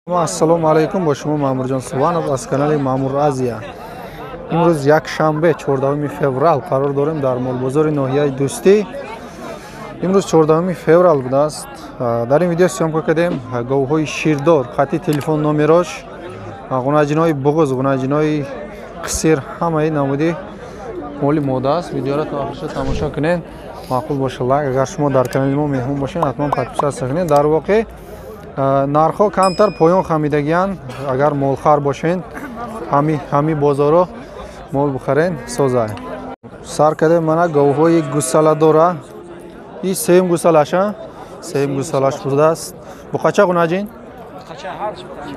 Ассалому алайкум, бо шумо Маъмурҷон Субҳанов аз канали Маъмур Азия. Имрӯз якшанбе, 14 феврал, қарор дорем дар молбозори ноҳияи Дӯстӣ. Имрӯз 14 феврал будааст. Дар ин видео съёмка кардем говҳои ширдор, хати телефон номерош, ғунаҷинои буғуз, ғунаҷинои қисир, ҳамаи намуди моли мода аст. Видеоро то охирша тамошо кунед. Маъқул боша лайк, агар шумо дар канали мо меҳмон бошед, ҳатман подписаться кунед. Дар воқеъ нархҳо камтар поён хамидагианд. Агар молхар бошед, ҳами бозоро мол бихарен, созай. Сар кардем мана говҳои гусаладора. И сеюм гусалаша, сеюм гусалаш будааст. Буқача ғунаҷин?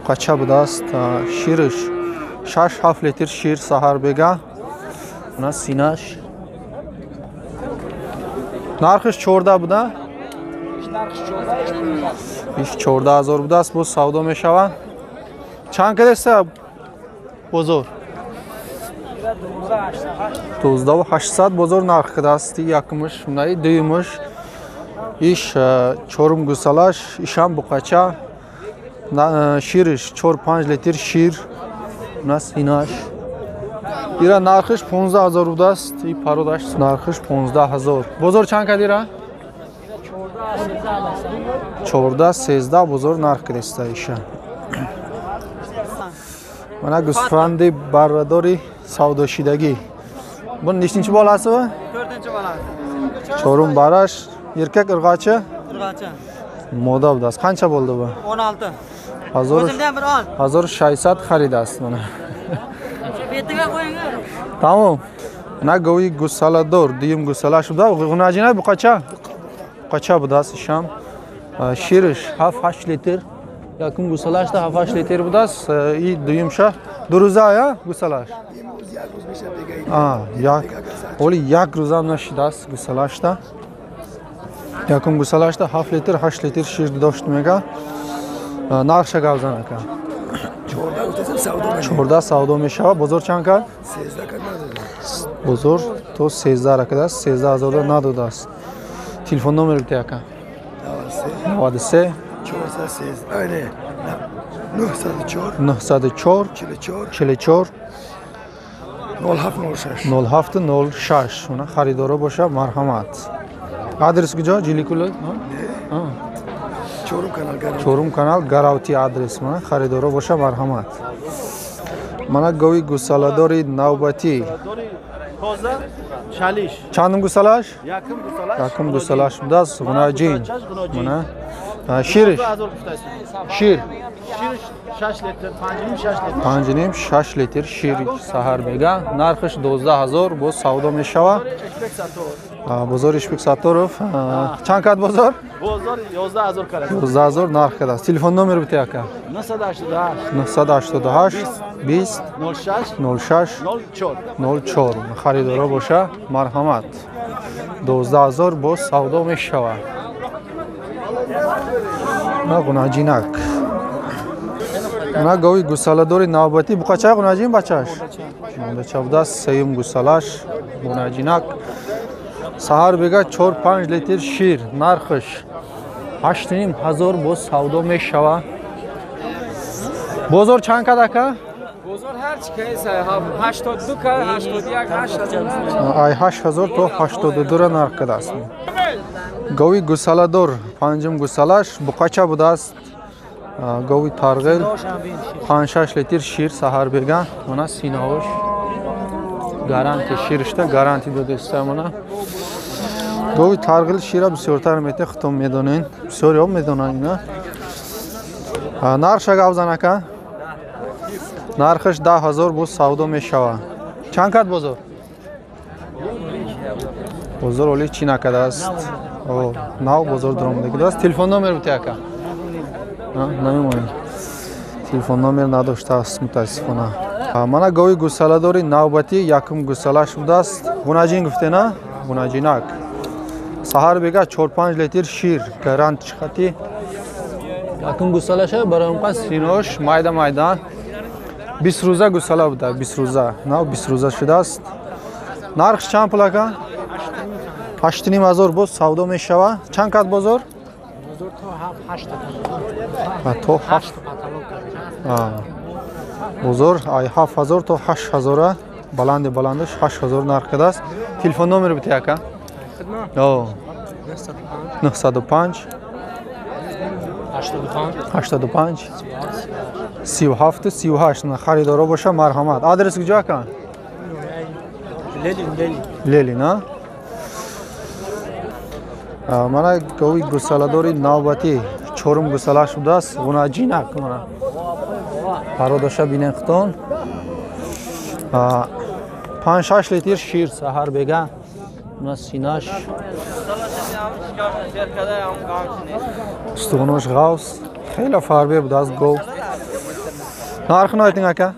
Буқача будааст. Ширш 6-7 литр шир саҳар бега. Мана синаш. Нархш 14 буда? Иш 14,000 будааст, боз савдо мешавад. Чанд кадеста бозор? 12,800 бозор нарх кадааст. Якумш, наи дуюмш, иш чорум гусалаш, ишам буқача. Шириш 4-5 литр шир. Нас инаш. Ира нархш 15,000 будааст. И пародаш нархш 15,000. Бозор чанд кадира? 14-13 бозор нарх кадеста иша. Мана гӯсфанди баррадори савдошидагӣ. Бу нечинчи болasi bu? To'rtinchi bolasi. Чорум бараш. Erkak irg'ochi? Irg'ochi. Moda будааст. Qancha bo'ldi bu? 16. O'zimdan bir ol. 1600 xaridasiz mana. Shu betiga qo'ying. Tamom. Mana govi gusalador, duyum gusalash buda. G'unajina buqacha? Buqacha будааст ишам. Шириш 7-8 литр. Якум гусалашда 7-8 литр будааст. И дуюмша ду рӯза я гусалаш? Як. Оли як рӯзам нашидааст гусалашда. Якум гусалашда 7 литр, 8 литр шир дошт мега. Нархша гап зан ака. 14 савдо мешавад. Бозор чанд кард? Бозор то 13 ракадааст, 13,000 надодааст. Телефон номер бите ака. 93 904 44 0706. Она харидоро боша, марҳамат. Адрес куҷо? Жиликул? Чорум канал Гаравти адрес. Мана харидоро боша, марҳамат. Мана гови гусаладори навбатӣ. Чандум гусалаш? Якум гусалаш будааст. Ғунаҷин. Мана шириш. Шир. 5,5-6 литр шир саҳар мега. Нархш 12,000 боз савдо мешавад. Бозор Ишбек Сатторов. Чанд кад бозор? Бозор 11,000 кард. 11,000 нарх кадааст. Телефон номер бите ака. 988 20 06 06 04 04. Харидоро боша, марҳамат. 12,000 боз савдо мешавад. На ғунаҷинак. На гови гусаладори навбатӣ. Буқача ғунаҷин бачаш? Бача будааст. Сеюм гусалаш ғунаҷинак. Саҳар бега 4-5 литр шир. Нархш 8,500 боз савдо мешавад. Бозор чанд кад ака? Бозор ҳар чи ки 82 ка 81 8000. Ай 8000 то 82 ра нарх кадааст. Гови гусаладор панҷум гусалаш буқача будааст. Гови тарғил 5-6 литр шир саҳар бега. Мана синаҳош гаранти ширшта гаранти додеста мана. Гови тарғил шира бисёртар мете, худтон медонен. Бисёриҳо медонанд ина. Нархша гап зан ака? Нархш 10,000 боз савдо мешавад. Чанд кад бозор? Бозор оли чӣ накардааст? Нав бозор дуромадагидааст. Телефон номер бите ака? Намемонем. Телефон номер надоштааст мутаассифона. Мана гови гусаладори навбатӣ якум гусалаш будааст. Ғунаҷин гуфтена? Ғунаҷинак. Саҳар бега 4-5 литр шир гарант чиқати. Якум гусалаша барои онқа синош майда майда. 20 рӯза гусала буда, 20 рӯза. Нав 20 рӯза шудааст. Нархш чанд пул ака? 8,500 боз савдо мешавад. Чанд кад бозор? Бозор то 7-8 то 7 бозор ай 7000 то 8000 баланди баландаш 8000 нарх кардааст. Телефон номер бите ака? 905 85 37 38. Харидоро боша марҳамат. Адрес куҷо ака? Лелин. А? Мана гови гусаладори навбатӣ чорум гусалаш будааст. Ғунаҷинак мана. Пародаша бинен хутон. 5-6 литр шир саҳар бега. Мана синаш. Устухонош ғавс. Хеле фарбе будааст гов. Нархи найтинг ака?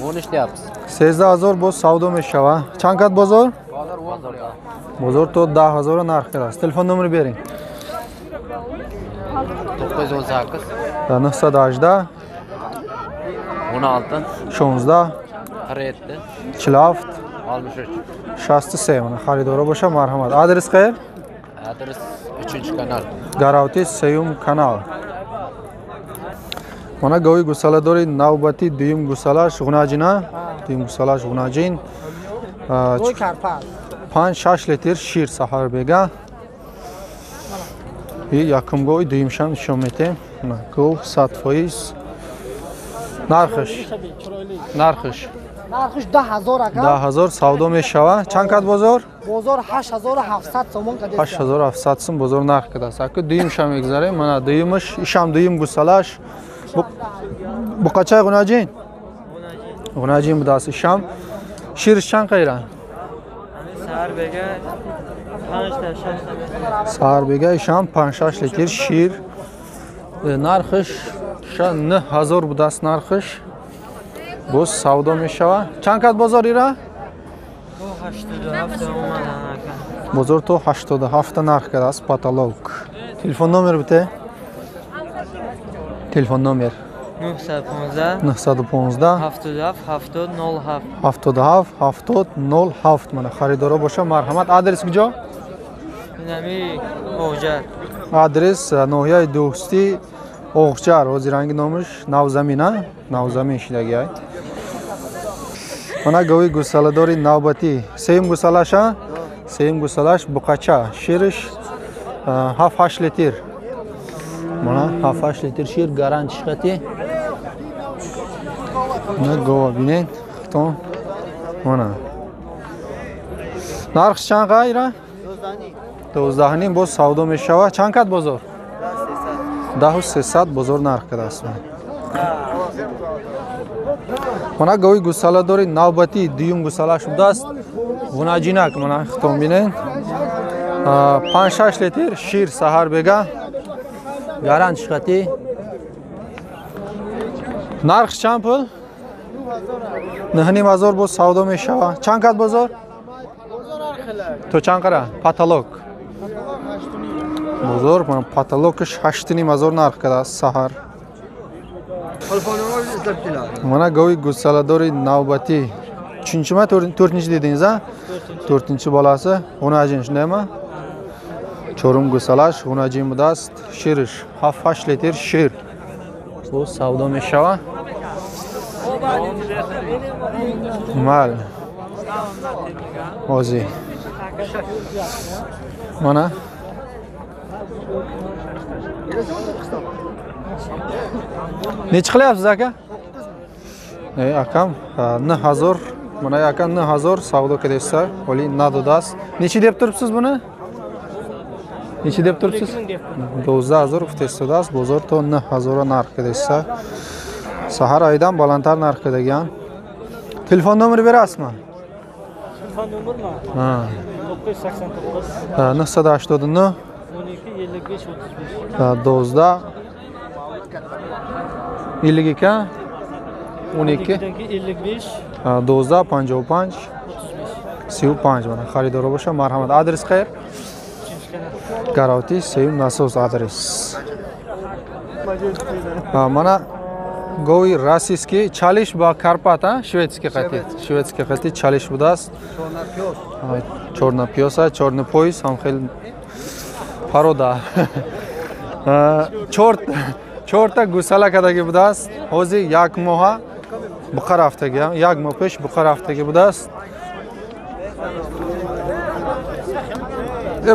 13 deyapmiz. 13000 боз савдо мешава. Чанд кат бозор? Бозор то 10000 нарх кардааст. Телефон номер берин. 918 918 16 16 47 47 63 63. Мана харидоро боша марҳамат. Адрес қайер? Адрес 3-канал. Гаравти 3 канал. Мана гови гусаладори навбати дуюм гусалаш ғунаҷина, дуюм гусалаш ғунаҷин. 5-6 литр шир саҳар бега. И якум гови дуюмшам нишон метем. Гов 100%. Нархш. Нархш. Нархш 10000 ака. 10000 савдо мешава. Чанд кат бозор? Бозор 8700 сомон кадест. 8700 сом бозор нарх кадааст. Ака дуюмшам мегзарем. Мана дуюмаш, ишам дуюм гусалаш. Буқачай ғунаҷин? Ғунаҷин будааст ишам. Ширш чанд қайра? Саҳар бега 5-6 Саҳар бега ишам 5-6 литр шир. Нархш 9000 будааст нархш. Боз савдо мешава. Чанд кат бозор ира? Бозор то 87 нарх кардааст потолок. Телефон номер бите? Телефон номер 915 915 77 70 07 77 70 07. Мана харидоро боша марҳамат. Адрес куҷо? Инами Оғҷар. Адрес ноҳияи Дӯстӣ Оғҷар. Ҳозир ранги номаш Навзамин, а? Навзамин шидаги ай. Мана гови гусаладори навбатӣ. Сеюм гусалаш, а? Сеюм гусалаш буқача. Шириш 7-8 литр. Мана 7-8 литр шир гарант шихати. На гова бинед. Хутон. Мана. Нархш чанд қайра? 12.5 боз савдо мешава. Чанд кат бозор? 10300 бозор нарх кардааст. Мана гови гусаладори навбатӣ дуюм гусалаш будааст. Ғунаҷинак мана хутон бинед. 5-6 литр шир саҳар бега. Гарант шихати. Нархш чанд пул? 9500 боз савдо мешава. Чанд кат бозор? То чанд қара? Потолок. Бозор потолокаш 8500 нарх кардааст саҳар. Мана гови гусаладори навбатӣ. Uchinchimi, to'rtinchi dedingiz, a? To'rtinchi bolasi G'unajin, shundaymi? Cho'rim gusalash G'unajin будааст. Шириш 7-8 литр шир. Бу савдо мешава. Мал. Ози. Мана. Necha qilyapsiz aka? Akam 9000, mana aka 9000 savdo kedesa, holi nadodast. Necha deb turibsiz buni? Necha deb turibsiz? 12000 uftesodast, bozor to 9000 narx kedesa. Sahar oydan balandtar narx degan. Telefon nomeri berasizmi? Telefon nomermi? Ha. 989 989 12 55 35. 12 52 12 55 12 55 35. Mana xaridori bo'lsa marhamat. Adres qayer? Garovti Sevim Nasos adres. Mana govi российский chalish va Karpat, ha? Шведский qati. Шведский qati chalish будааст. Чорна пиёса, чорна пояс, ҳам хел парода. Чорта гусала кадаги будааст. Ҳозир як моҳа буқа рафтаги, як моҳ пеш буқа рафтаги будааст.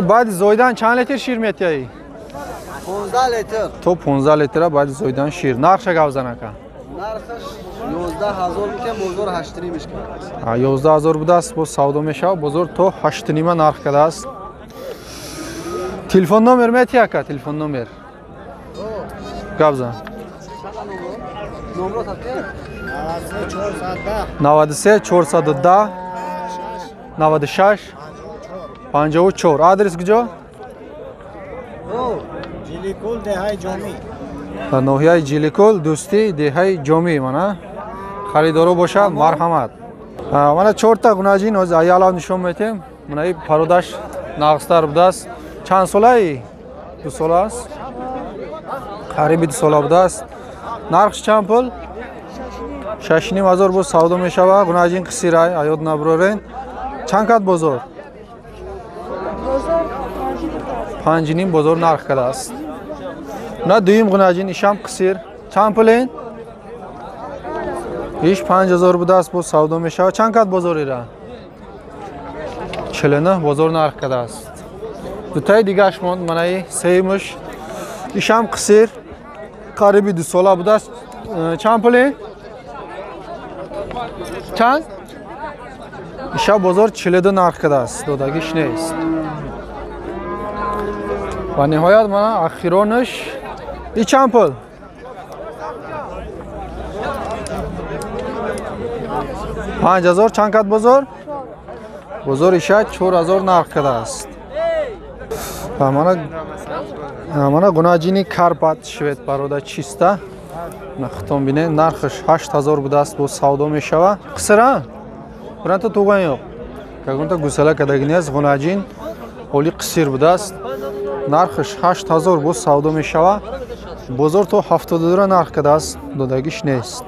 Баъди зоидан чанд литр шир метиҳӣ? 15 литр. То 15 литра баъди зоидан шир. Нархша гап зан ака. Нархаш 11000 мекунем, бозор 8.5 мешкам. 11000 будааст, боз савдо мешавад, бозор то 8.5 нарх кардааст. Телефон номер метиҳ ака, телефон номер. Гап зан. 93 410 96 54. Адрес куҷо? Ҷиликул, деҳаи Ҷомӣ. Ноҳияи Ҷиликул, Дӯстӣ, деҳаи Ҷомӣ. Мана харидоро бошад, марҳамат. Мана чорта гунаҷин ҳозир аялав нишон метем. Мана и пародаш нағзтар будааст. Чанд солаи? 2 сола аст. Қариби 2 сола будааст. Нархш чанд пул? 6.5 ҳазор боз савдо мешавад. Гунаҷин қисирай, аёд набурорен. Чанд кат бозор? 5.5 бозор нарх кардааст. На дуюм гунаҷин ишам қисир. Чанд пул ин? Иш 5000 будааст, боз савдо мешавад. Чанд кат бозор ира? 49 бозор нарх кардааст. Дутаи дигаш монд, манаи сеюмаш. Ишам қисир, қариби 2 сола будааст. Чанд пул ин? Чанд? Иша бозор 42 нарх кардааст, додагиш нест. Ва ниҳоят мана ахиронаш. И чанд пул? 5000. Чанд кат бозор? Бозор иша 4000 нарх кардааст. Мана гунаҷини Карпат швед парода чиста. Хутон бинед, нархаш 8000 будааст, боз савдо мешавад. Қисира? Биранта туган ёқ. Ягонта гусала кадаги нест, гунаҷин ҳоли қисир будааст. Нархаш 8000 боз савдо мешавад. Бозор то 72 нарх кардааст, додагиш нест.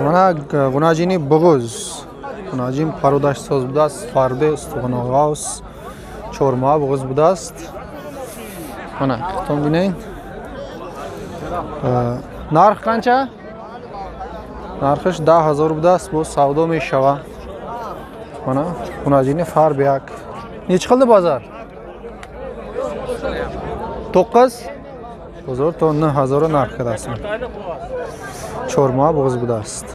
Мана гунаҷини буғуз. Гунаҷин пародаш соз будааст, фарбе, устухоноғавс, чормоҳа буғуз будааст. Мана хутон бинед. Нарх қанча? Нархаш 10000 будааст, боз савдо мешавад. Мана гунаҷини фарбеак. Нечи қилди бозор? 9. Бозор то 9000 нарх кардааст. 4 моҳ буғуз будааст.